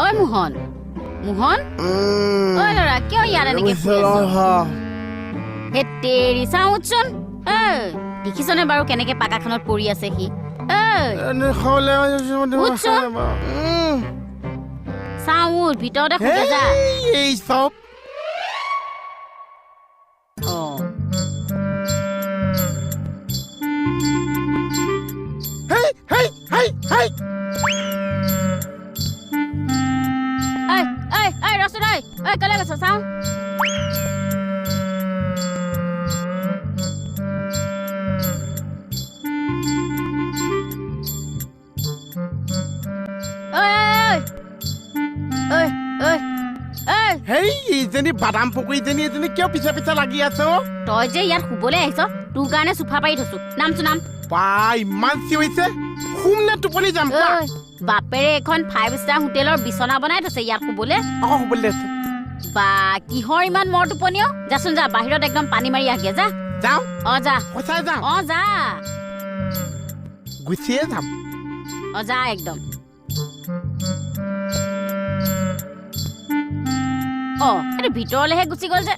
ঐ মোহন, মোহন, ঐ ল'ৰা, কিয় ইয়াত এনেকে শুই আছ? হে তেৰি, চাওঁ উঠচোন। ঐ, দেখিছনে বাৰু কেনেকে পাকাখনত পৰি আছে সি? ঐ, উঠচোন। চাওঁ উঠ, ভিতৰতে শুগে যা। এই চব। অ। হেই হেই হেই হেই। ঐ ঐ ঐ, ৰচোন। ঐ ঐ, কলৈ গৈছ চাওঁ। ঐ ঐ ঐ ঐ ঐ। হেই, এইজনী বাদাম পকৰীজনী, এজনী কিয় পিছে পিছে লাগি আছে অ? তই যে ইয়াত শুবলৈ আহিছ, তোৰ কাৰণে চোফা পাৰি থৈছো। নামচোন নাম। বা, ইমান চিঞৰিছে, শুম নে টোপনি যাম কোৱা? ঐ, বাপেৰে এখন 5 ষ্টাৰ হোটেলৰ বিচনা বনাই থৈছে ইয়াত শুবলৈ। আকৌ শুবলৈ দিছো। বা, কিহৰ ইমান মৰ টোপনি অ? যাচোন যা, বাহিৰত একদম পানী মাৰি আহগে যা। যাওঁ? অ যা। সঁচাই যাওঁ? অ যা। গুচিয়ে যাম। অ যা একদম। অ, এইটো ভিতৰলেহে গুচি গ'ল যে।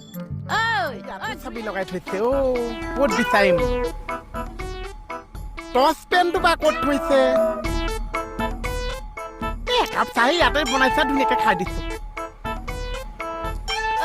ঐ, ঐ। চাবি লগাই থৈছে অ, ক'ত বিচাৰিম? টৰ্চ পেনটো বা ক'ত থৈছে? এই একাপ চাহ ইয়াতে বনাইছে, ধুনীয়াকে খাই দিছো।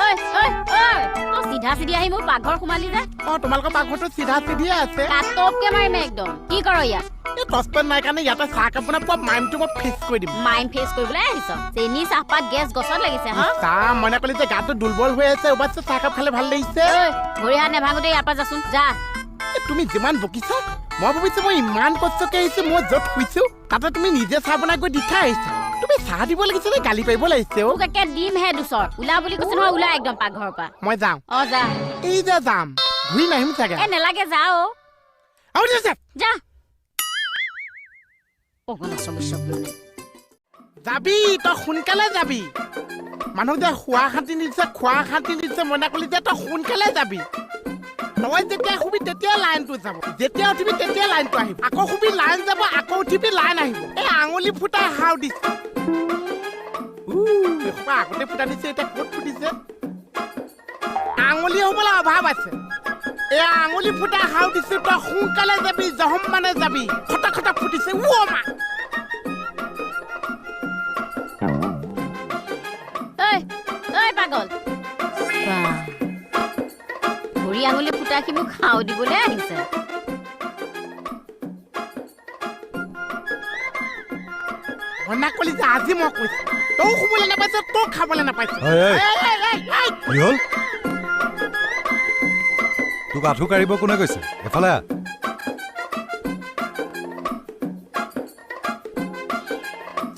ঐ ঐ ঐ, তই চিধা চিধি আহি মোৰ পাকঘৰ সোমালি যে? অ, তোমালোকৰ পাকঘৰটো চিধা চিধিয়ে আছে। কাটপকে মাৰিম একদম। কি কৰ ইয়াত? এই টৰ্চ পেন নাই কাৰণে ইয়াতে চাহ কাপ বনাই পোৱা মাইমটো মই ফেচ কৰি দিম। মাইম ফেচ কৰিবলৈ আহিছ? চেনি চাহপাত গেছ গছত লাগিছে হা? চাহ মইনা ক'লে যে গাটো দুৰ্বল হৈ আছে, অৱশ্যে চাহকাপ খালে ভাল লাগিছে। ঐ, ভৰি হাত নেভাঙোতে ইয়াৰ পৰা যাচোন যা। এই, তুমি যিমান বকিছা, মই ভাবিছো মই ইমান কষ্টকে আহিছো, মই য'ত শুইছো তাতে তুমি নিজে চাহ বনাই গৈ দি থৈ আহিছা। তুমি চাহ দিব লাগিছে নে গালি পাৰিব লাগিছে অ? তোক একে দিমহে দুচৰ। ওলা বুলি কৈছো নহয়, ওলা একদম পাকঘৰৰ পৰা। মই যাওঁ। অ যা। এই যে যাম, ঘূৰি নাহিম চাগে। এ নেলাগে, যা অ। আৰু যা। যা। পগলা চব মানে। যাবি তই, সোনকালে যাবি। মানুহ যে শোৱা শান্তি নিদিছে, খোৱা শান্তি নিদিছে। মইনা ক'লি যে তই সোনকালে যাবি। তই যেতিয়া শুবি তেতিয়া লাইনটো যাব, যেতিয়া উঠিবি তেতিয়া লাইনটো আহিব, আকৌ শুবি লাইন যাব, আকৌ উঠিবি লাইন আহিব। এই আঙুলি ফুটাই হাও দিছে। এসোপা আগতে ফুটা দিছে, এতিয়া ক'ত ফুটিছে? আঙুলি হ'বলৈ অভাৱ আছে। এই আঙুলি ফুটাই হাও দিছো, তই সোনকালে যাবি, জহম মানে যাবি। খটা খটা ফুটিছে। ও মা। ঐ ঐ পাগল, ভৰি আঙুলি ফুটা সি মোক খাও দিবলৈ আহিছে। মইনা ক'লি যে আজি মই কৈছো, তয়ো শুবলৈ নাপাইছ, তয়ো খাবলৈ নাপাইছ। ঐ, ঐ। এই, এই, এই, এই। কি হ'ল? তোক আঁঠু কাঢ়িব কোনে কৈছে? এফালে আহ।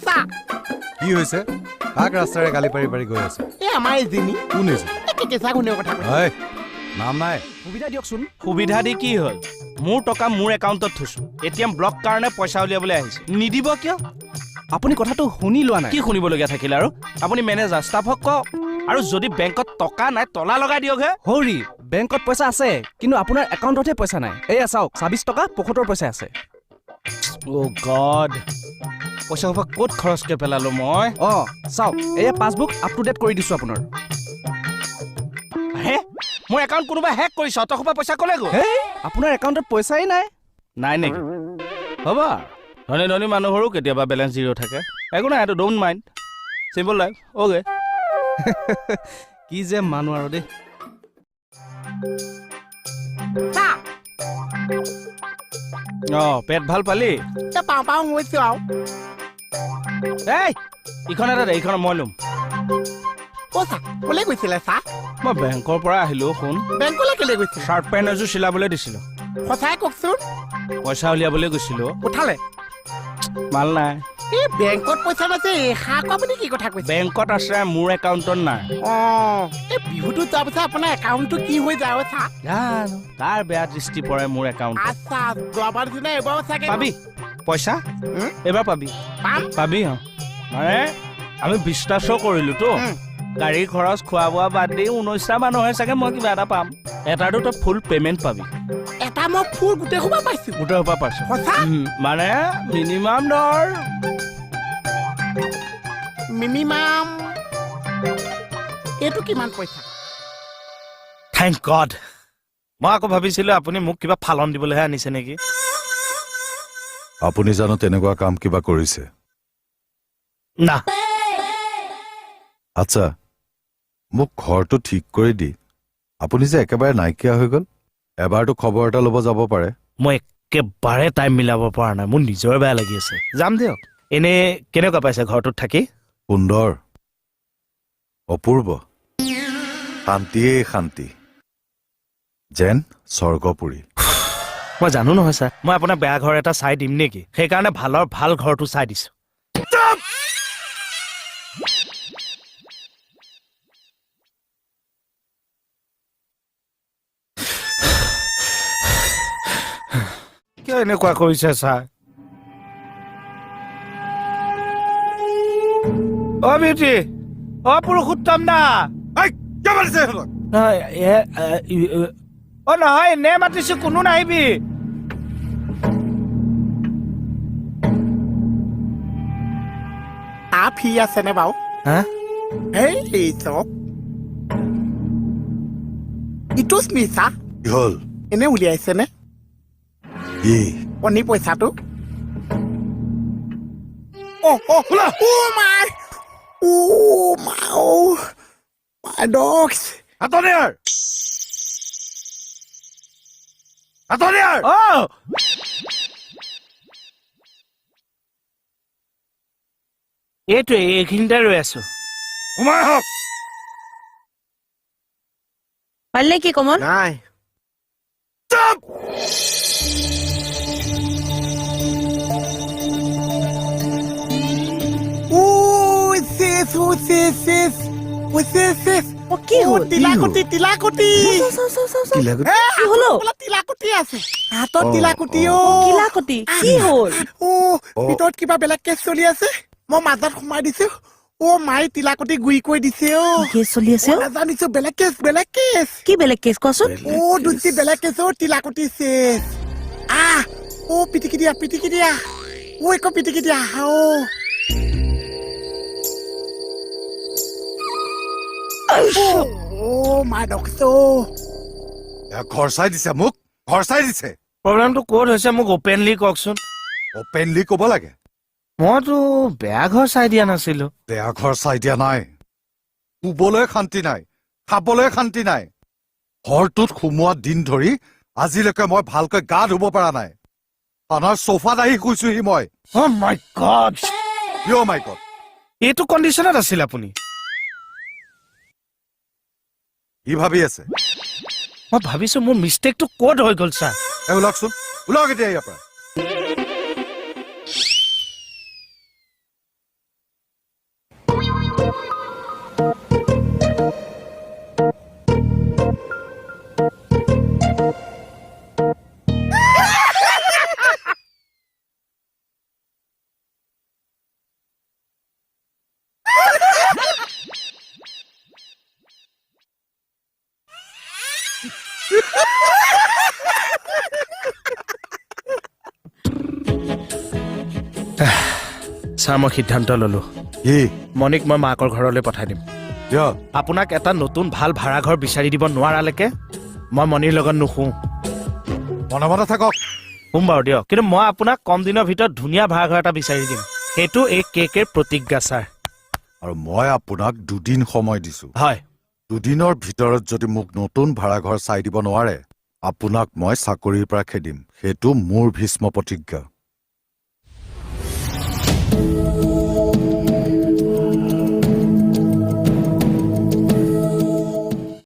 চা। কি হৈছে? কাক ৰাস্তাৰে গালি পাৰি পাৰি গৈ আছে? এই আমাৰ এজনী। কোন এজনী? এই কেঁচা ঘূণীৰ কথা কৈছে। ঐ, নাম নাই। সুবিধা দিয়কচোন। সুবিধা দি কি হ'ল? মোৰ টকা মোৰ একাউণ্টত থৈছো, এ টি এম ব্লক কাৰণে পইচা উলিয়াবলৈ আহিছে। নিদিব কিয়? আপুনি কথাটো শুনি লোৱা নাই। কি শুনিবলগীয়া থাকিলে আৰু? আপুনি মেনেজাৰ ষ্টাফক কওক, আৰু যদি বেংকত টকা নাই তলা লগাই দিয়ক হে। হৰি, বেংকত পইচা আছে, কিন্তু আপোনাৰ একাউণ্টতহে পইচা নাই। এয়া চাওক, 26 টকা 75 পইচা আছে। অ' গড, পইচা সোপা ক'ত খৰচকৈ পেলালো মই? অ চাওক, এয়া পাছবুক আপ টু ডেট কৰি দিছো আপোনাৰ। হে, মোৰ একাউণ্ট কোনোবাই হেক কৰিছে, অত সোপা পইচা ক'লে গ'ল? হেই, আপোনাৰ একাউণ্টত পইচাই নাই। নাই নেকি? হ'ব, ধনী ধনী মানুহৰো কেতিয়াবা বেলেঞ্চ জিৰ' থাকে। একো নাই, এইটো don't mind, simple life. Okay. কি যে মানুহ আৰু দেই। চা। অ, পেট ভাল পালি? এ, পাওঁ পাওঁ হৈছো আৰু। এই ইখন এটা দে, ইখন মই ল'ম। অ চা, ক'লে গৈছিলে চা? মই বেংকৰ পৰা আহিলো। শুন। বেংকলৈ কেলে গৈছিলে? চাৰ্ট পেণ্ট এযোৰ চিলাবলৈ দিছিলো। সঁচাই কওকচোন। পইচা উলিয়াবলৈ গৈছিলো। উঠালে? মাল নাই। এই বেংকত পইচা নাছে, এই হাঁহ আপুনি কি কথা কৈছে? বেংকত আছে, মোৰ একাউণ্টত নাই। অ, এই বিহুটো যোৱাৰ পিছত আপোনাৰ একাউণ্টটো কি হৈ যায় অ চা? জানো কাৰ বেয়া দৃষ্টি পৰে মোৰ একাউণ্টত। আচ্ছা, যোৱাবাৰ নিচিনা এইবাৰো চাগে। পাবি পইচা? হুম? এইবাৰ পাবি। পাম? পাবি। অ, মানে আমি বিশ্বাসো কৰিলোতো। গাড়ীৰ খৰচ খোৱা বোৱা বাদ দি 19টা মানুহে চাগে মই কিবা এটা পাম। এটাৰতো তই ফুল পে'মেণ্ট পাবি। এটা মই ফুল গোটেই সোপা পাইছো। গোটেই সোপা পাইছো। সঁচা? মানে মিনিমাম ধৰ মিনিমাম এইটো কিমান পইচা? Thank god. মই আকৌ ভাবিছিলো আপুনি মোক কিবা ফালন দিবলৈহে আনিছে নেকি। আপুনি জানো তেনেকুৱা কাম কিবা কৰিছে? না। আচ্ছা, মোক ঘৰটো ঠিক কৰি দি আপুনি যে একেবাৰে নাইকিয়া হৈ গ'ল, এবাৰতো খবৰ এটা ল'ব যাব পাৰে। মই একেবাৰে টাইম মিলাব পৰা নাই, মোৰ নিজৰে বেয়া লাগি আছে। যাম দিয়ক। এনেই কেনেকুৱা পাইছে ঘৰটোত থাকি? সুন্দৰ, অপূৰ্ব, শান্তিয়েই শান্তি, যেন স্বৰ্গপুৰী। মই জানো নহয় ছাৰ, মই আপোনাক বেয়া ঘৰ এটা চাই দিম নেকি, সেইকাৰণে ভালৰ ভাল ঘৰটো চাই দিছো। কিয় এনেকুৱা কৰিছে ছাৰ? অ বিউটি, অ পুৰুষোত্তম দা। নহয়, অ নহয়, এনে মাতিছো, কোনো নাহিবি। তাৰ ফি আছেনে বাৰু? হা? এই চব ইটো মিছা। কি হ'ল? এনে উলিয়াইছেনে কি? কণী পইচাটো? অ অ অ মাই, অ মা, অ মাই ডগছ। আঁতৰি আঁতৰি। অ এইটোৱে, এইখিনিতে ৰৈ আছো। সোমাই আহক। পাৰিলে কি কমল? নাই। কি হ'ল? তিলাকুটি, তিলাকুটি। কি হ'ল? তিলাকুটি আছে হাতত, তিলাকুটি। অ কিলাকুটি কি হ'ল? অ ভিতৰত কিবা বেলেগ কেছ চলি আছে, মই মাজত সোমাই দিছো। অ মাই তিলাকুটি গুৰি কৰি দিছে। অ কেছ চলি আছে? নাজানিছো, বেলেগ কেছ, বেলেগ কেছ। কি বেলেগ কেছ কোৱাচোন? অ দুটি বেলেগ কেছ। অ তিলাকুটি চেছ। আহ অ পিটিকি দিয়া, পিটিকি দিয়া। অ একো পিটিকি দিয়া। অ অ মাই ডক্টৰ। ঘৰ চাই দিছে মোক, ঘৰ চাই দিছে। প্ৰব্লেমটো ক'ত হৈছে মোক অপেনলি কওকচোন। অপেনলি ক'ব লাগে? মইতো বেয়া ঘৰ চাই দিয়া নাছিলো। বেয়া ঘৰ চাই দিয়া নাই, শুবলৈ শান্তি নাই, খাবলৈ শান্তি নাই। ঘৰটোত সোমোৱা দিন ধৰি আজিলৈকে মই ভালকৈ গা ধুব পৰা নাই। থানাৰ চোফাত আহি শুইছোহি মই। অ' মাই গড। কিয় মাই গড? এইটো কণ্ডিশ্যনত আছিল আপুনি? কি ভাবি আছে? মই ভাবিছো মোৰ মিষ্টেকটো ক'ত হৈ গ'ল ছাৰ। ওলাওকচোন, ওলাওক এতিয়া ইয়াৰ পৰা। ছাৰ, মই সিদ্ধান্ত ললো। কি? মণিক মই মাকৰ ঘৰলৈ পঠাই দিম। কিয়? আপোনাক এটা নতুন ভাল ভাড়াঘৰ বিচাৰি দিব নোৱাৰালৈকে মই মণিৰ লগত নুশুওঁ। মনে মনে থাকক। শুম বাৰু দিয়ক, কিন্তু মই আপোনাক কম দিনৰ ভিতৰত ধুনীয়া ভাড়াঘৰ এটা বিচাৰি দিম। সেইটো এই কেকেৰ প্ৰতিজ্ঞা ছাৰ। আৰু মই আপোনাক দুদিন সময় দিছো। হয়। দুদিনৰ ভিতৰত যদি মোক নতুন ভাড়াঘৰ চাই দিব নোৱাৰে, আপোনাক মই চাকৰিৰ পৰা খেদিম। সেইটো মোৰ ভীষ্ম প্ৰতিজ্ঞা।